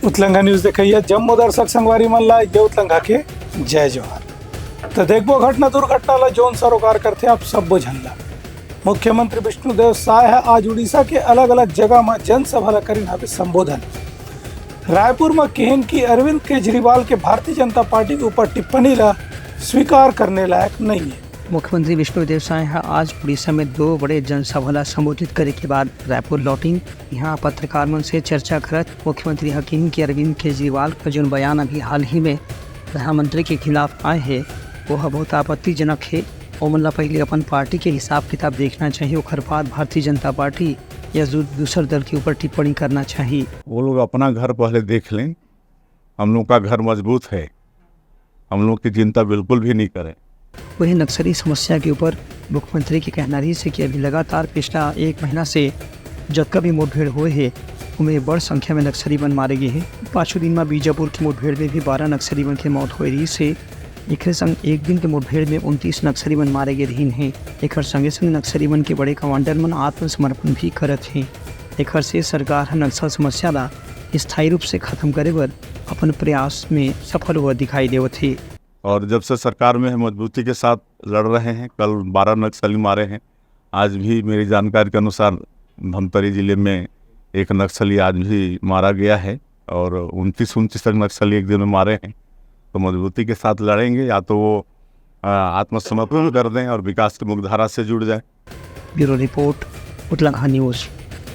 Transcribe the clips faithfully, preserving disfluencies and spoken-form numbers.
उतलंघा news देखइया जम्मो दर्शक संगवारी मन ला ये उतलंघा के जय जोहार। त देखबो घटना दुर्घटना ला जोन सरोकार करथे आप सब्बो झन ला। मुख्यमंत्री विष्णुदेव साय ह आज उड़ीसा के अलग-अलग जगह म जनसभा ला करिन हवे संबोधन। रायपुर म किहिन कि अरविंद केजरीवाल के भारतीय जनता पार्टी के ऊपर टिप्पणी ला स्वीकार करने लायक नहीं है। मुख्यमंत्री विष्णुदेव साय ह आज उड़ीसा में दो बड़े जनसभा ला संबोधित करे के बाद रायपुर लौटिन। यहाँ पत्रकार मन से चर्चा करत मुख्यमंत्री ह किहिन कि अरविंद केजरीवाल का जोन बयान अभी हाल ही में प्रधानमंत्री के खिलाफ आए हे, वो ह बहुत आपत्तिजनक हे। ओमन ला पहले अपन पार्टी के हिसाब किताब देखना चाहिए, ओकर बाद भारतीय जनता पार्टी या दू-, दूसर दल के ऊपर टिप्पणी करना चाहिए। वो लोग अपना घर पहले देख लें, हम लोग का घर मजबूत है, हम लोग की चिंता बिल्कुल भी नहीं करें। वहीं नक्सली समस्या के ऊपर मुख्यमंत्री के कहना रहिस हे कि अभी लगातार पिछला एक महीना से जतका भी मुठभेड़ होए हे, ओमे बड़ संख्या में नक्सली मन मारे गे हे। पाछू दिन म बीजापुर के मुठभेड़ में भी बारह नक्सली मन के मौत होए रहिस हे। एखरे संग एक दिन के मुठभेड़ में उनतीस नक्सली मन मारे गे रहिन हे। एखर संगे संग नक्सली मन के बड़े कमांडर मन आत्मसमर्पण भी करत हे। एखर से सरकार ह नक्सल समस्या ला स्थायी रूप से खत्म करे बर अपन प्रयास में सफल हुआ दिखाई देवत हे। और जब से सरकार में है, मजबूती के साथ लड़ रहे हैं। कल बारह नक्सली मारे हैं। आज भी मेरी जानकारी के अनुसार धमतरी जिले में एक नक्सली आज भी मारा गया है और उनतीस उनतीस तक नक्सली एक दिन में मारे हैं। तो मजबूती के साथ लड़ेंगे, या तो वो, आ, आत्मसमर्पण कर दें और विकास की मुख्यधारा से जुड़ जाए। Bureau report, Utlangha news.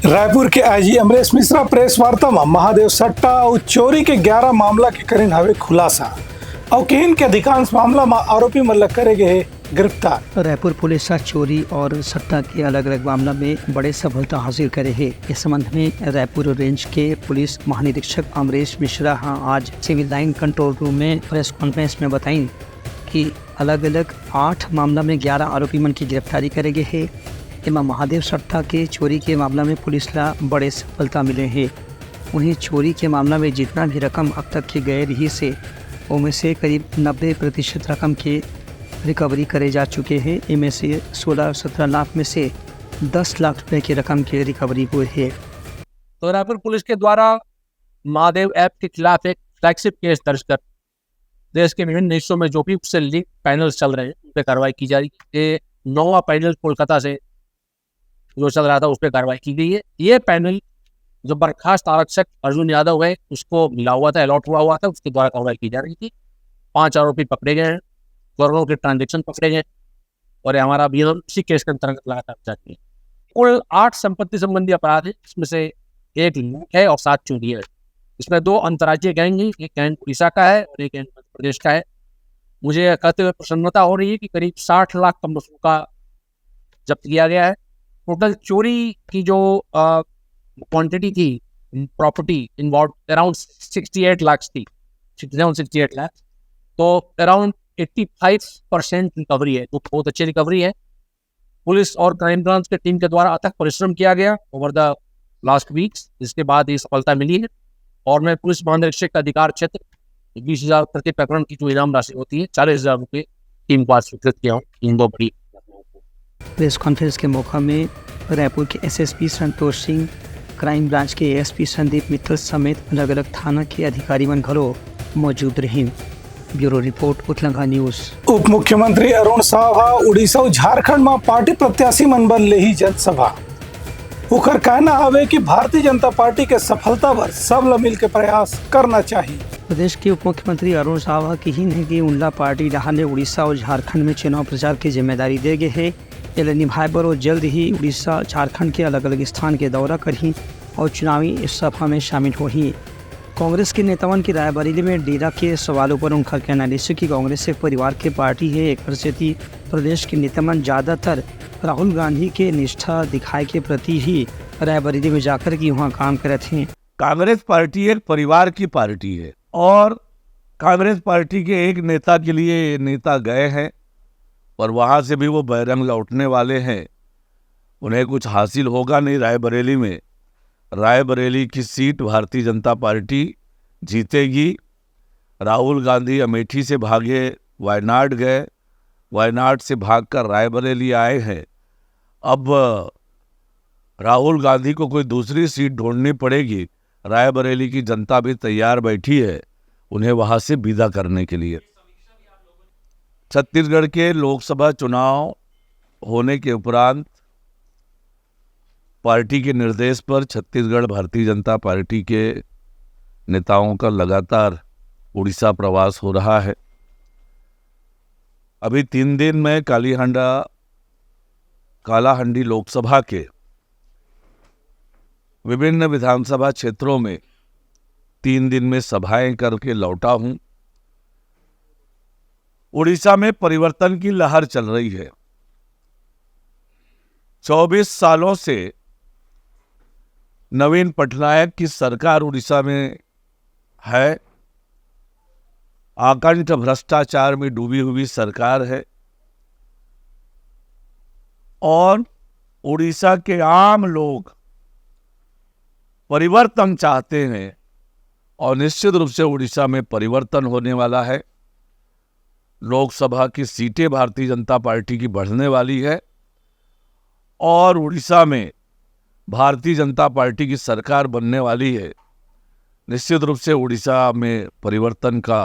Raipur के आईजी अमरेश मिश्रा प्रेस वार्ता म महादेव सट्टा अउ चोरी के ग्यारह मामला के करिन हवे खुलासा। अउ किहिन के अधिकांश मामला म आरोपी मन ल करे गे हे गिरफ्तार। रायपुर पुलिस ह चोरी और सट्टा के अलग-अलग मामला में बड़े सफलता हासिल करे हे। इस संबंध में रायपुर रेंज के पुलिस महानिरीक्षक अमरेश मिश्रा ह आज सिविल लाइन कंट्रोल रूम में प्रेस कॉन्फ्रेंस में बताइन कि अलग-अलग आठ मामला में ग्यारह आरोपी मन की गिरफ्तारी करे गे हे। एमा महादेव सट्टा के चोरी के मामला में पुलिस ला बड़े सफलता मिले हे। वहीं चोरी के मामला में जितना भी रकम अब तक के गए रहिस हे, ओमे से करीब नब्बे प्रतिशत रकम के रिकवरी करे जा चुके हे। एमे से सोलह सत्रह लाख में से दस लाख रुपए के रकम के रिकवरी हुए हे। तो रायपुर पुलिस के द्वारा महादेव ऐप के खिलाफ एक फ्लैगशिप केस दर्ज कर देश के विभिन्न हिस्सों में जो भी उससे लिंक पैनल्स चल रहे हैं, उन पे कार्रवाई की जा रही है। ये नौवां पैनल कोलकाता से जो चल रहा था, उस पर कार्रवाई की गई है। ये पैनल जो बर्खास्त आरक्षक अर्जुन यादव है, उसको मिला हुआ था, अलॉट हुआ हुआ था, उसके द्वारा कार्रवाई की जा रही थी। पांच आरोपी पकड़े गए हैं, करोड़ों के ट्रांजैक्शन पकड़े गए हैं और ये हमारा अभियान उसी केस के अंतर्गत लगातार जारी है। कुल आठ संपत्ति संबंधी अपराध है, इसमें से एक लूट है और सात चोरी है। इसमें दो अंतर्राज्यीय गैंग है, एक गैंग उड़ीसा का है और एक गैंग मध्य प्रदेश का है। मुझे यह कहते हुए प्रसन्नता हो रही है कि करीब साठ लाख कम वसूल का जब्त किया गया है। टोटल चोरी की जो क्वांटिटी थी, property involve, around sixty eight lakh थी, sixty seven sixty eight lakh. तो around eighty five percent recovery है, तो बहुत अच्छी रिकवरी है। पुलिस और क्राइम ब्रांच के टीम के द्वारा अथक परिश्रम किया गया ओवर द लास्ट वीक्स, जिसके बाद ये सफलता मिली है। और मैं पुलिस महानिरीक्षक का अधिकार क्षेत्र, बीस हजार प्रति प्रकरण की जो इनाम राशि होती है, चालीस हजार रुपये टीम को आज स्वीकृत किया हूँ इन दो बड़ी घटनाओं को। प्रेस कॉन्फ्रेंस के मौका में रायपुर के SSP Santosh Singh, crime branch के एएसपी संदीप मित्तल समेत अलग-अलग थाना के अधिकारी मन घलो मौजूद रहिन। Bureau report, Utlangha news. उप मुख्यमंत्री अरुण साव ह उड़ीसा अउ झारखंड म पार्टी प्रत्याशी मन बर लेही जनसभा। उखर कहना हवे कि भारतीय जनता पार्टी के सफलता बर सब ल मिलके प्रयास करना चाही। प्रदेश के उप मुख्यमंत्री अरुण साव ह किहिन हे कि उनला पार्टी डहार ले उड़ीसा अउ झारखंड में चुनाव प्रचार के जिम्मेदारी दे गे हे। एला निभाए बर वो जल्द ही उड़ीसा, झारखंड के अलग-अलग स्थान के दौरा करही अउ चुनावी सभा में शामिल होही। कांग्रेस के नेतावन के रायबरेली में डेरा के सवाल ऊपर उनका कहना रिहिस कि कांग्रेस एक परिवार के पार्टी हे, एकर सेती प्रदेश के नेता मन ज्यादातर राहुल गांधी के निष्ठा दिखाए के प्रति ही रायबरेली में जाकर के वहां काम करत हें। कांग्रेस पार्टी एक परिवार की पार्टी है और कांग्रेस पार्टी के एक नेता के लिए ये नेता गए हैं और वहां से भी वो बैरंग लौटने वाले हैं। उन्हें कुछ हासिल होगा नहीं रायबरेली में। रायबरेली की सीट भारतीय जनता पार्टी जीतेगी। राहुल गांधी अमेठी से भागे, वायनाड गए, वायनाड से भागकर रायबरेली आए हैं। अब राहुल गांधी को कोई दूसरी सीट ढूंढनी पड़ेगी, रायबरेली की जनता भी तैयार बैठी है उन्हें वहां से विदा करने के लिए। छत्तीसगढ़ के लोकसभा चुनाव होने के उपरांत पार्टी के निर्देश पर छत्तीसगढ़ भारतीय जनता पार्टी के नेताओं का लगातार उड़ीसा प्रवास हो रहा है। अभी तीन दिन में कालीहांडा, कालाहांडी लोकसभा के विभिन्न विधानसभा क्षेत्रों में तीन दिन में सभाएं करके लौटा हूं। उड़ीसा में परिवर्तन की लहर चल रही है। चौबीस सालों से नवीन पटनायक की सरकार उड़ीसा में है। आकंठ भ्रष्टाचार में डूबी हुई सरकार है और उड़ीसा के आम लोग परिवर्तन चाहते हैं और निश्चित रूप से उड़ीसा में परिवर्तन होने वाला है। लोकसभा की सीटें भारतीय जनता पार्टी की बढ़ने वाली है और उड़ीसा में भारतीय जनता पार्टी की सरकार बनने वाली है। निश्चित रूप से उड़ीसा में परिवर्तन का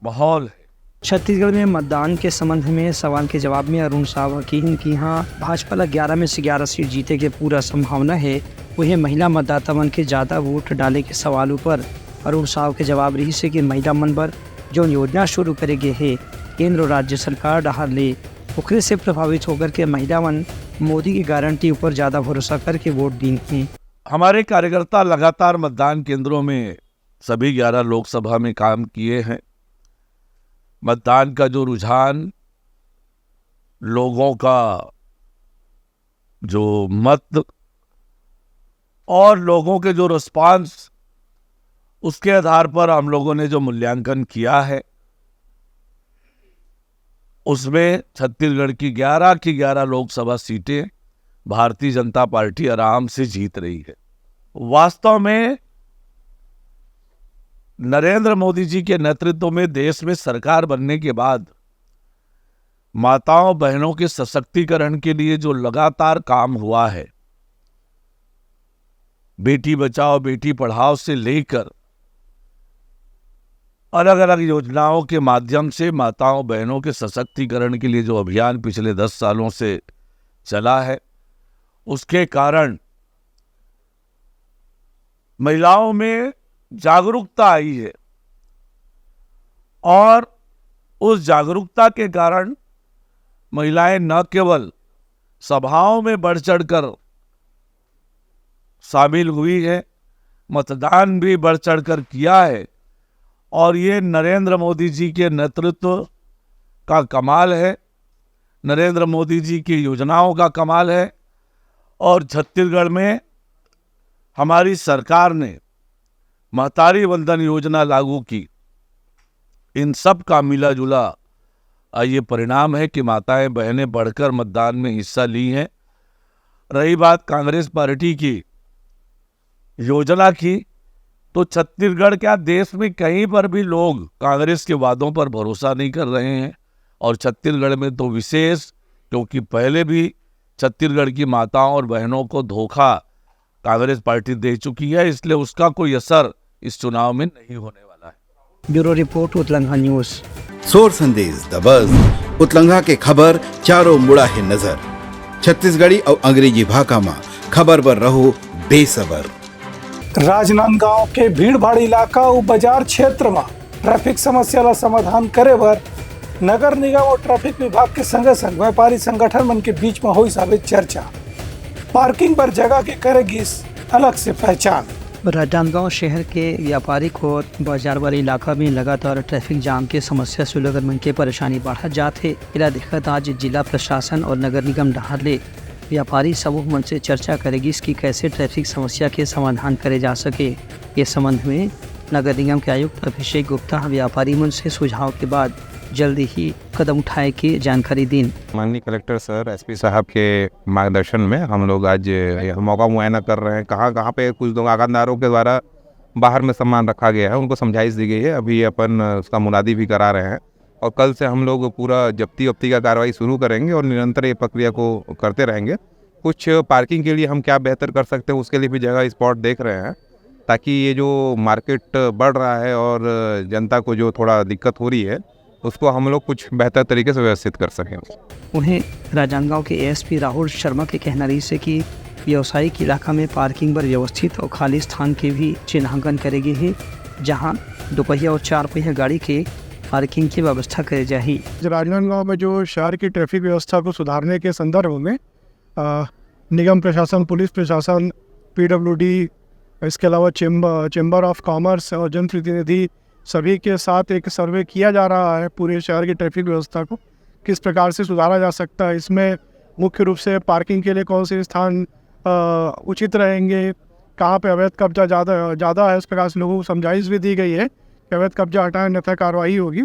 माहौल है। छत्तीसगढ़ में मतदान के संबंध में सवाल के जवाब में अरुण साव ह किहिन कि हाँ, भाजपा ला ग्यारह में से ग्यारह सीट जीते के पूरा संभावना है। उहे महिला मतदाता मन के ज्यादा वोट डाले के सवाल ऊपर अरुण साव के जवाब रहिस हे कि महिला मन बर जौन योजना शुरू करे गे हे केंद्र और राज्य सरकार डहार ले, ओकरे से प्रभावित होकर के महिला मन मोदी की गारंटी ऊपर ज्यादा भरोसा करके वोट दीन हे। हमारे कार्यकर्ता लगातार मतदान केंद्रों में सभी ग्यारह लोकसभा में काम किए हैं। मतदान का जो रुझान, लोगों का जो मत और लोगों के जो रिस्पांस, उसके आधार पर हम लोगों ने जो मूल्यांकन किया है, उसमें छत्तीसगढ़ की ग्यारह की ग्यारह लोकसभा सीटें भारतीय जनता पार्टी आराम से जीत रही है। वास्तव में नरेंद्र मोदी जी के नेतृत्व में देश में सरकार बनने के बाद माताओं बहनों के सशक्तिकरण के लिए जो लगातार काम हुआ है, बेटी बचाओ बेटी पढ़ाओ से लेकर अलग अलग योजनाओं के माध्यम से माताओं बहनों के सशक्तिकरण के लिए जो अभियान पिछले दस सालों से चला है, उसके कारण महिलाओं में जागरूकता आई है और उस जागरूकता के कारण महिलाएं न केवल सभाओं में बढ़ चढ़कर शामिल हुई है, मतदान भी बढ़ चढ़कर किया है। और ये नरेंद्र मोदी जी के नेतृत्व का कमाल है, नरेंद्र मोदी जी की योजनाओं का कमाल है। और छत्तीसगढ़ में हमारी सरकार ने महतारी वंदन योजना लागू की। इन सब का मिला जुला ये परिणाम है कि माताएं बहनें बढ़कर मतदान में हिस्सा ली हैं। रही बात कांग्रेस पार्टी की योजना की, तो छत्तीसगढ़ क्या, देश में कहीं पर भी लोग कांग्रेस के वादों पर भरोसा नहीं कर रहे हैं और छत्तीसगढ़ में तो विशेष, क्योंकि पहले भी छत्तीसगढ़ की माताओं और बहनों को धोखा कांग्रेस पार्टी दे चुकी है, इसलिए उसका कोई असर इस चुनाव में नहीं होने वाला है। Bureau report, Utlangha news. सोर संदेश द बज, उतलंघा के खबर चारों मुड़ा हे नजर। छत्तीसगढ़ी अउ अंग्रेजी भाखा म खबर बर रहो बेसबर। राजनांदगांव के भीड़भाड़ इलाका अउ बाजार क्षेत्र म ट्रैफिक समस्या ला समाधान करे बर नगर निगम अउ ट्रैफिक विभाग के संगे संग व्यापारी संगठन मन के बीच म होइस हवे चर्चा। पार्किंग बर जगह के करे गिस अलग से पहचान। राजनांदगांव शहर के व्यापारिक और बाजार वाले इलाका में लगातार ट्रैफिक जाम के समस्या से लोगन मन के परेशानी बढ़त जात हे। एला देखत आज जिला प्रशासन और नगर निगम डहार ले व्यापारी समूह मन से चर्चा करे गिस कि कैसे ट्रैफिक समस्या के समाधान करे जा सके। ये संबंध में नगर निगम के आयुक्त अभिषेक गुप्ता ह व्यापारी मन से सुझाव के बाद जल्दी ही कदम उठाए के जानकारी दीन। माननीय कलेक्टर सर, एसपी साहब के मार्गदर्शन में हम लोग आज यह मौका मुआयना कर रहे हैं। कहाँ कहाँ पे कुछ दुकानदारों के द्वारा बाहर में सामान रखा गया है, उनको समझाइश दी गई है। अभी अपन उसका मुनादी भी करा रहे हैं और कल से हम लोग पूरा जब्ती वब्ती का कार्रवाई शुरू करेंगे और निरंतर ये प्रक्रिया को करते रहेंगे। कुछ पार्किंग के लिए हम क्या बेहतर कर सकते हैं, उसके लिए भी जगह स्पॉट देख रहे हैं। ताकि ये जो मार्केट बढ़ रहा है और जनता को जो थोड़ा दिक्कत हो रही है, उसको हम लोग कुछ बेहतर तरीके से व्यवस्थित कर सकें। उन्हें राजनांदगांव के एएसपी राहुल शर्मा के कहना रहिस हे कि व्यवसायिक इलाका में पार्किंग बर व्यवस्थित और खाली स्थान के भी चिन्हांकन करे गे हे, जहां दुपहिया और चार पहिया गाड़ी के पार्किंग की व्यवस्था करे जाही। राजनांदगांव में जो शहर की ट्रैफिक व्यवस्था को सुधारने के संदर्भ में अ, निगम प्रशासन, पुलिस प्रशासन, पीडब्ल्यूडी, इसके अलावा चेम्बर चेम्बर ऑफ कॉमर्स और जनप्रतिनिधि, सभी के साथ एक सर्वे किया जा रहा है पूरे शहर की ट्रैफिक व्यवस्था को किस प्रकार से सुधारा जा सकता है। इसमें मुख्य रूप से पार्किंग के लिए कौन से स्थान अ, उचित रहेंगे, कहाँ पे अवैध कब्जा ज़्यादा ज़्यादा है, उस प्रकार से लोगों को समझाइश भी दी गई है कि अवैध कब्जा हटाएं, अन्यथा कार्रवाई होगी।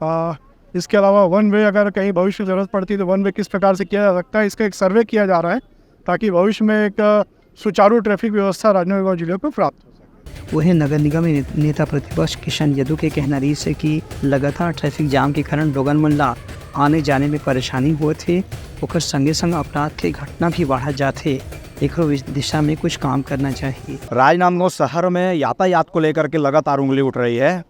अ, इसके अलावा वन वे अगर कहीं भविष्य में ज़रूरत पड़ती है तो वन वे किस प्रकार से किया जा सकता है, इसका एक सर्वे किया जा रहा है, ताकि भविष्य में एक अ, सुचारू ट्रैफिक व्यवस्था राजनांदगांव जिले को प्राप्त हो सके। वहीं नगर निगम ने-, नेता प्रतिपक्ष किशन यदु के कहना रहिस हे कि लगातार ट्रैफिक जाम के कारण लोगन मन ला आने जाने में परेशानी होत हे, ओकर संगे संग अपराध के घटना भी बढ़त जात हे, एकरो विस-, दिशा में कुछ काम करना चाहिए। राजनांदगांव शहर में यातायात को लेकर के लगातार उंगली उठ रही है।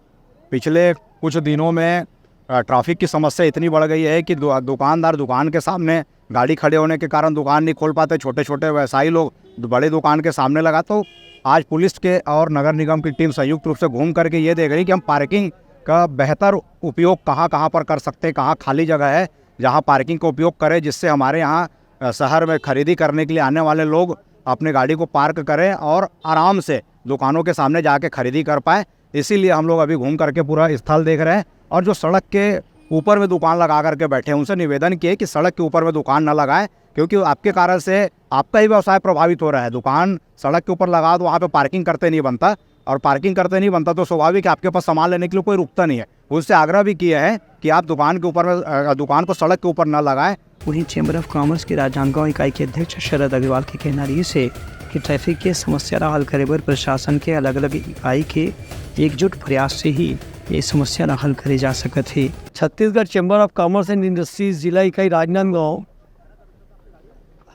पिछले कुछ दिनों में अ, ट्रैफिक की समस्या इतनी बढ़ गई है कि दु-, दुकानदार दुकान के सामने गाड़ी खड़े होने के कारण दुकान नहीं खोल पाते, छोटे छोटे व्यवसायी लोग दु-, बड़े दुकान के सामने लगा। तो आज पुलिस के और नगर निगम की टीम संयुक्त रूप से घूम करके ये देख रही कि हम पार्किंग का बेहतर उपयोग कहाँ कहाँ पर कर सकते हैं, कहाँ खाली जगह है जहाँ पार्किंग का उपयोग करें, जिससे हमारे यहाँ अ, शहर में खरीदी करने के लिए आने वाले लोग अपने गाड़ी को पार्क करें और आराम से दुकानों के सामने जाके खरीदी कर पाए। इसीलिए हम लोग अभी घूम करके पूरा स्थल देख रहे हैं। और जो सड़क के ऊपर में दुकान लगा करके बैठे हैं, उनसे निवेदन किए कि सड़क के ऊपर में दुकान न लगाएं, क्योंकि आपके कारण से आपका ही व्यवसाय प्रभावित हो रहा है। दुकान सड़क के ऊपर लगा तो वहाँ पे पार्किंग करते नहीं बनता, और पार्किंग करते नहीं बनता तो स्वाभाविक है आपके पास सामान लेने के लिए कोई रुकता नहीं है। उनसे आग्रह भी किया है कि आप दुकान के ऊपर में, अ, दुकान को सड़क के ऊपर न लगाएं। वहीं चेंबर ऑफ कॉमर्स के राजनांदगांव इकाई के अध्यक्ष शरद अग्रवाल के कहना रहिस हे कि ट्रैफिक के समस्या ला हल करे बर प्रशासन के अलग-अलग इकाई के एकजुट प्रयास से ही ये समस्या ला हल करे जा सकत हे। Chhattisgarh chamber of commerce and industries जिला इकाई राजनांदगांव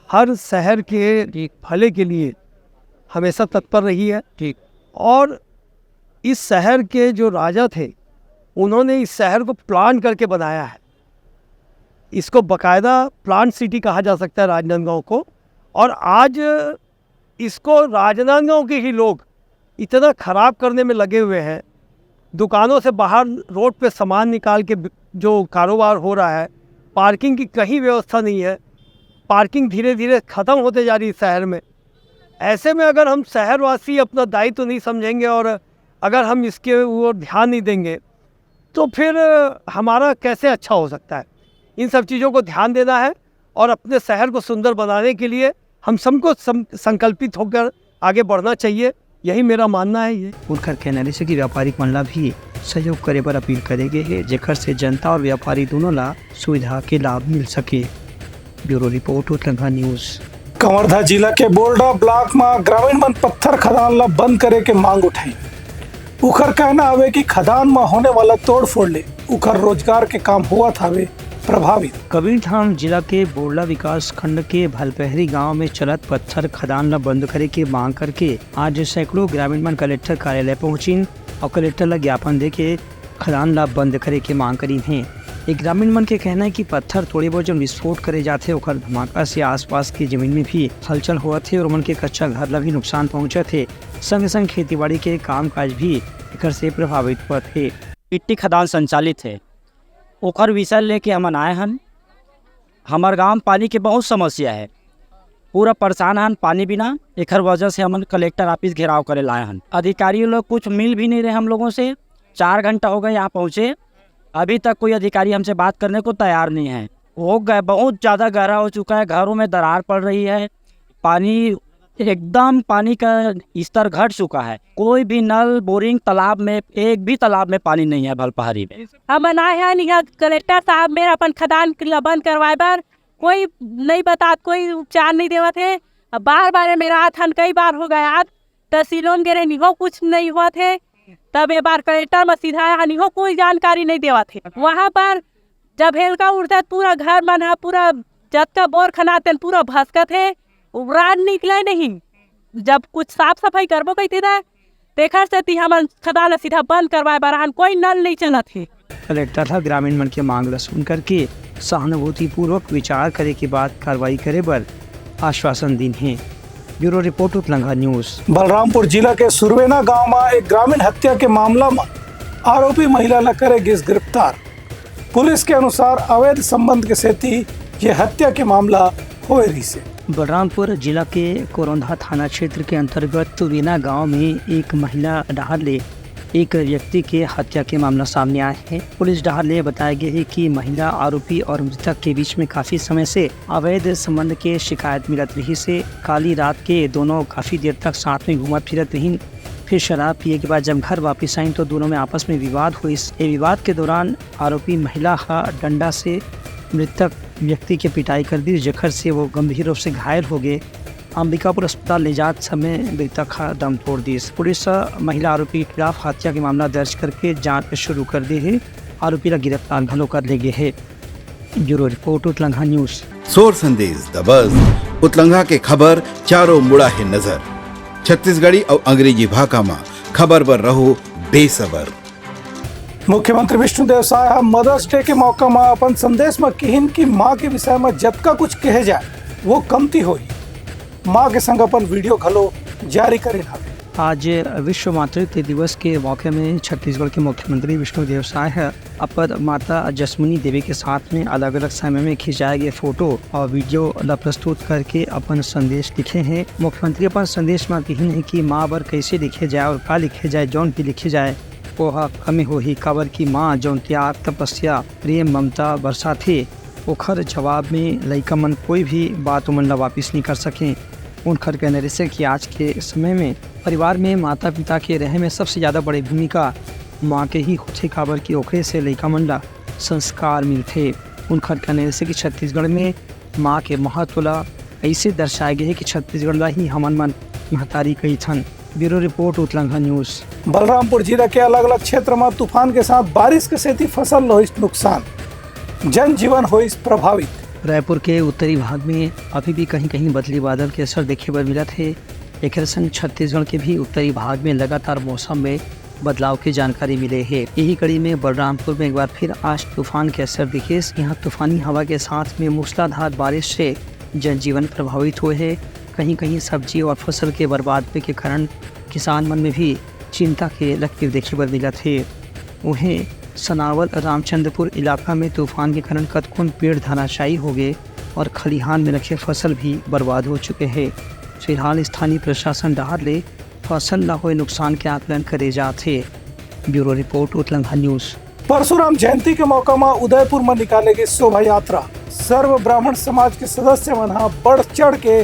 हर शहर के भले के लिए हमेशा तत्पर रही है। ठीक। और इस शहर के जो राजा थे, उन्होंने इस शहर को प्लान करके बनाया है। इसको बाकायदा प्लान सिटी कहा जा सकता है राजनांदगांव को। और आज इसको राजनांदगांव के ही लोग इतना खराब करने में लगे हुए हैं। दुकानों से बाहर रोड पे सामान निकाल के बि-, जो कारोबार हो रहा है, पार्किंग की कहीं व्यवस्था नहीं है। पार्किंग धीरे धीरे ख़त्म होते जा रही है शहर में। ऐसे में अगर हम शहरवासी अपना दायित्व नहीं समझेंगे और अगर हम इसके ओर ध्यान नहीं देंगे, तो फिर हमारा कैसे अच्छा हो सकता है? इन सब चीज़ों को ध्यान देना है और अपने शहर को सुंदर बनाने के लिए हम सबको सं-, संकल्पित होकर आगे बढ़ना चाहिए, यही मेरा मानना है। ये उनकर कहना रहिस हे कि व्यापारी मन ला भी सहयोग करे बर अपील करे गे हे, जेकर से जनता और व्यापारी दोनों ला सुविधा के लाभ मिल सके। Bureau report, Uttarakhand news. Kawardha जिला के बोरडा ब्लॉक म ग्रामीण मन पत्थर खदान ला बंद करे के मांग उठाई। उखर कहना हवे कि खदान म होने वाला तोड़फोड़ ले उखर रोजगार के काम होवत हवे प्रभावित। कबीरधाम जिला के बोरडा विकास खंड के भलपहरी गांव में चलत पत्थर खदान ला बंद करे के मांग करके आज सैकड़ों ग्रामीण मन कलेक्टर कार्यालय पहुंचिन और कलेक्टर ला ज्ञापन देके खदान ला बंद करे के मांग करीन हे। एक ग्रामीण मन के कहना है कि पत्थर तोड़े बर जब विस्फोट करे जाथे, ओकर धमाका से आसपास के जमीन में भी हलचल होवत हे और मन के कच्चा घर ला भी नुकसान पहुंचत हे। संग संग खेतीबाड़ी के कामकाज भी एकर से प्रभावित होवत हे। मिट्टी खदान संचालित हे, ओखर विषय लेके हमन आए हन। हमर गांव में पानी के बहुत समस्या है, पूरा परेशान हन पानी बिना। एखर वजह से हमन कलेक्टर ऑफिस घेराव करे लाए हन। अधिकारी लोग कुछ मिल भी नहीं रहे हम लोगों से। चार घंटा हो गए यहाँ पहुँचे, अभी तक कोई अधिकारी हमसे बात करने को तैयार नहीं है। हो गए, बहुत ज़्यादा गहरा हो चुका है, घरों में दरार पड़ रही है, पानी एकदम, पानी का स्तर घट चुका है। कोई भी नल, बोरिंग, तालाब में, एक भी तालाब में पानी नहीं है भलपहरी में। हमन आए हन इहाँ कलेक्टर साहब मेर अपन खदान ला बंद करवाए बर, कोई नहीं बतात, कोई उपचार नहीं देवत हे। अब बार बार मेर आत हन, कई बार हो गए आज, तहसीलों गे रहेन, इहो कुछ नहीं होवत हे। तब ए बार कलेक्टर म सीधा आए हन, इहो कोई जानकारी नहीं देवत हे। वहाँ पर जब हेलका उठथे त पूरा घर मन ह, पूरा जतका बोर खनातेन पूरा भसकत हे, राड निकले नहीं। जब कुछ साफ सफाई करबो कहिथे ना, तेखर सेती हमन खदान ल सीधा बंद करवाए बर आहन, कोई नल नइ चलत हे। कलेक्टर ह ग्रामीण मन के मांग ल सुन करके सहानुभूतिपूर्वक विचार करे के बाद कार्रवाई करे बर आश्वासन दीन हे। Bureau report, Utlangha news. Balrampur जिला के सुरवेना गांव म एक ग्रामीण हत्या के मामला म आरोपी महिला ल करे गिस गिरफ्तार। पुलिस के अनुसार अवैध संबंध के सेती ये हत्या के मामला होए रहिसे। बलरामपुर जिला के कोरोंधा थाना क्षेत्र के अंतर्गत सुरवेना गांव में एक महिला डहार ले एक व्यक्ति के हत्या के मामला सामने आए हे। पुलिस डहार ले बताए गे हे कि महिला आरोपी और मृतक के बीच में काफी समय से अवैध संबंध के शिकायत मिलत रहिसे। काली रात के दोनों काफी देर तक साथ में घूमत फिरत रहिन। फिर शराब पिए के बाद जब घर वापिस आइन तो दोनों में आपस में विवाद होइस। ये विवाद के दौरान आरोपी महिला ह डंडा से मृतक व्यक्ति के पिटाई कर दिस, जेखर से वो गंभीर रूप से घायल हो गए। अंबिकापुर अस्पताल ले जात समय मृतक ह दम तोड़ दिस। पुलिस ह महिला आरोपी के खिलाफ हत्या के मामला दर्ज करके जांच शुरू कर दे हे। आरोपी ला गिरफ्तार घलो कर ले गे हे। Bureau report, Utlangha news. सोर संदेश, दबस, उतलंघा के खबर चारों मुड़ा हे नजर। छत्तीसगढ़ी अउ अंग्रेजी भाखा म खबर बर रहो बेसबर। मुख्यमंत्री विष्णुदेव साय ह मदर्स डे के मौका म अपन संदेश म किहिन कि मां के विषय म जतका कुछ कहे जाए, वो कमती होही। मां के संग अपन वीडियो घलो जारी करिन हवे। आज विश्व मातृत्व दिवस के मौके में छत्तीसगढ़ के मुख्यमंत्री विष्णुदेव साय ह अपन माता जसमुनी देवी के साथ में अलग-अलग समय में खिंचाए गए फोटो और वीडियो ला प्रस्तुत करके अपन संदेश लिखे हैं। मुख्यमंत्री अपन संदेश में किहिन है कि माँ बर कैसे लिखे जाए और का लिखे जाए, जौन भी लिखे जाए, वो ह कमे होही, काबर कि माँ जौन त्याग, तपस्या, प्रेम, ममता बरसाथे, ओखर जवाब में लइका मन कोई भी बात ओमन ला वापिस नहीं कर सकें। उनखर कहना रहिसे कि आज के समय में परिवार में माता-पिता के रहे में सबसे ज्यादा बड़ी भूमिका माँ के ही होथे, काबर कि ओखरे से लइका मन ला संस्कार मिलथे। उनखर कहना रहिसे कि छत्तीसगढ़ में माँ के महत्व ला अइसे दर्शाए गे हे कि छत्तीसगढ़ ला ही हमन मन महतारी कहिथन। Bureau report, Utlangha news. Balrampur जिला के अलग-अलग क्षेत्र म तूफान के साथ बारिश के सेती फसल ल होइस नुकसान, जनजीवन होइस प्रभावित। रायपुर के उत्तरी भाग में अभी भी कहीं-कहीं बदली बादल के असर देखे बर मिलत हे। एखर संग छत्तीसगढ़ के भी उत्तरी भाग में लगातार मौसम में बदलाव के जानकारी मिले हे। यही कड़ी में बलरामपुर में एक बार फिर आज तूफान के असर दिखिस। यहाँ तूफानी हवा के साथ में मूसलाधार बारिश से जनजीवन प्रभावित हुए हे। कहीं-कहीं सब्जी और फसल के बर्बाद होए के कारण किसान मन में भी चिंता के लकीर देखे बर मिलत हे। उहें, सनावल रामचंद्रपुर इलाका में तूफान के कारण कतकोन पेड़ धराशायी हो गए और खलिहान में रखे फसल भी बर्बाद हो चुके हे। फिलहाल स्थानीय प्रशासन डहार ले फसल ला होए नुकसान के आकलन करे जात हे। Bureau report, Utlangha news. Parshuram Jayanti के मौका म उदयपुर म निकाले गे शोभा यात्रा। सर्व ब्राह्मण समाज के सदस्य मन ह बढ़ चढ़ के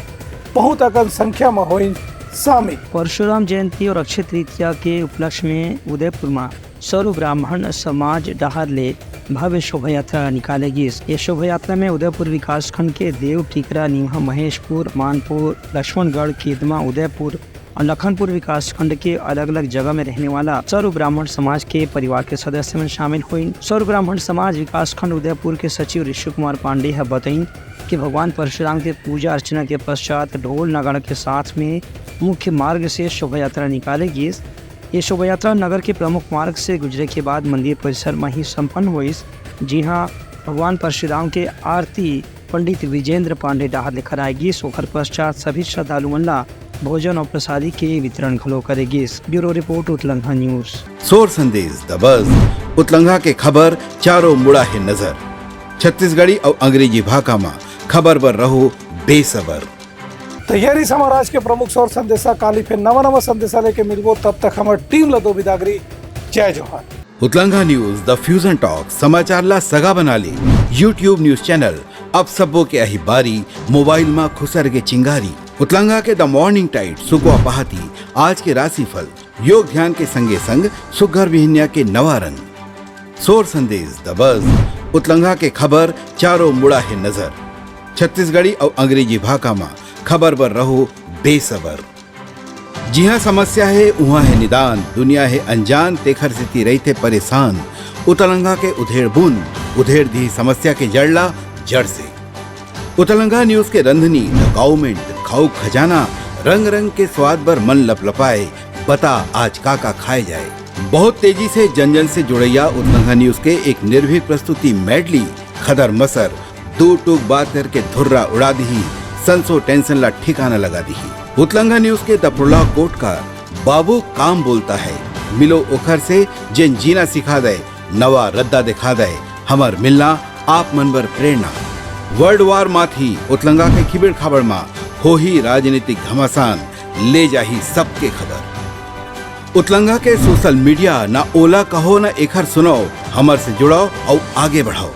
बहुत अकन संख्या म होइन शामिल। परशुराम जयंती और अक्षय तृतीया के उपलक्ष्य में उदयपुर म सर्व ब्राह्मण समाज डहार ले भव्य शोभा यात्रा निकाले गिस। ये शोभा यात्रा में उदयपुर विकासखंड के देव टिकरा, निमहा, महेशपुर, मानपुर, लक्ष्मणगढ़, केदमा, उदयपुर और लखनपुर विकासखंड के अलग-अलग जगह में रहने वाला सर्व ब्राह्मण समाज के परिवार के सदस्य मन शामिल होइन। सर्व ब्राह्मण समाज विकासखंड उदयपुर के सचिव ऋषि कुमार पांडे ह बतइन कि भगवान परशुराम के पूजा अर्चना के पश्चात ढोल नगाड़ा के साथ में मुख्य मार्ग से शोभा यात्रा निकाले गिस। ये शोभा यात्रा नगर के प्रमुख मार्ग से गुजरे के बाद मंदिर परिसर म ही संपन्न होइस, जिहां भगवान परशुराम के आरती पंडित विजेंद्र पांडे डहार ले कराए गिस। ओखर पश्चात सभी श्रद्धालु मन ला भोजन और प्रसादी के वितरण घलो करे गिस। Bureau report, Utlangha news. सोर संदेश, दबस, उतलंघा के खबर चारों मुड़ा हे नजर। छत्तीसगढ़ी अउ अंग्रेजी भाखा म खबर बर रहो बेसबर। त ये रिहिस हमर आज के प्रमुख सोर संदेशा। काली फिर नवा नवा संदेशा लेके मिलबो, तब तक हमर टीम ला दो बिदागरी। जय जोहार। उतलंघा न्यूज, द फ्यूजन टॉक, समाचार ला सगा बना ले। YouTube न्यूज चैनल, अब सबो के अही बारी, मोबाइल मा खुसर के चिंगारी। उतलंघा के द मॉर्निंग टाइड, सुकवा पहाती, आज के राशिफल, योग ध्यान के संगे संग सुग्घर बिहनिया के नवा रंग। सोर संदेश, दबस, उतलंघा के खबर, चारों मुड़ा हे नजर। छत्तीसगढ़ी अउ अंग्रेजी भाखा मा खबर बर रहो बेसबर। जिहां समस्या हे, उहां हे निदान, दुनिया हे अनजान, तेखर सेती रहिथे परेशान। उतलंघा के उधेड़ बुन, उधेड़ दिही समस्या के जड़ ला जड़ से। उतलंघा न्यूज के रंधनी, द काउमेंट, खाऊ खजाना, रंग रंग के स्वाद बर मन लपलपाए, बता आज का का खाए जाए। बहुत तेजी से जन जन से जुड़ैया उतलंघा न्यूज के एक निर्भीक प्रस्तुति मेडली। खदर मसर दू टूक बात करके धुर्रा उड़ा दिही, संसो टेंशन ला ठिकाना लगा दिही। उतलंघा न्यूज के दफरुल्ला कोट का बाबू काम बोलता है, मिलो ओखर से जेन जीना सिखा दे, नवा रद्दा दिखा दे। हमर मिलना आप मन बर प्रेरणा। वर्ल्ड वार माथी उतलंगा के खिबेड़ खाबड़ मा होही राजनीतिक घमासान, ले जाही सबके खबर। उतलंगा के सोशल मीडिया ना ओला कहो ना एखर सुनाओ, हमर से जुड़ाओ अउ आगे बढ़ाओ।